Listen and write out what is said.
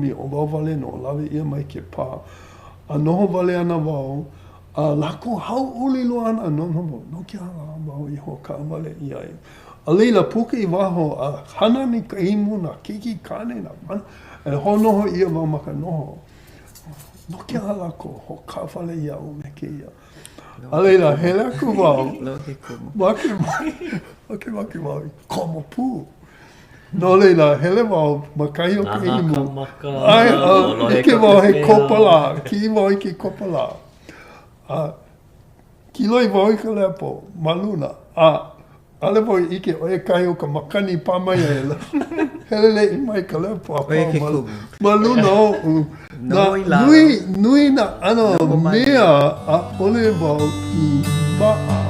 ʻo wau wale nō, lawe ʻia mai ke pā. A noho wale ana wau, a lākou hauʻoli loa ana, noʻonoʻo wau, no ke aha lā wau i hoʻokaʻawale ʻia ai. A laila, puka i waho, a hana ana i ka imu, nā keiki kāne, nā wāhine, a hoʻonoho ʻia wau ma ka noho. No ke aha lākou hoʻokaʻawale iaʻu me kēia? A laila, hele aku wau, makemake wau i komo pū. No laila, hele wau ma kahi o ka imu. ʻAe, a ʻike wau he kopalā, kiʻi wau i ke kopalā. A kiloi wau i ka lepo ma luna, a ʻaʻole wau i ʻike ʻo ia kahi o ka makani i pā mai ai, heleleʻi mai ka lepo a pau ma luna oʻu. Nā, nui, nui nā ʻano mea ʻaʻole wau i maʻa.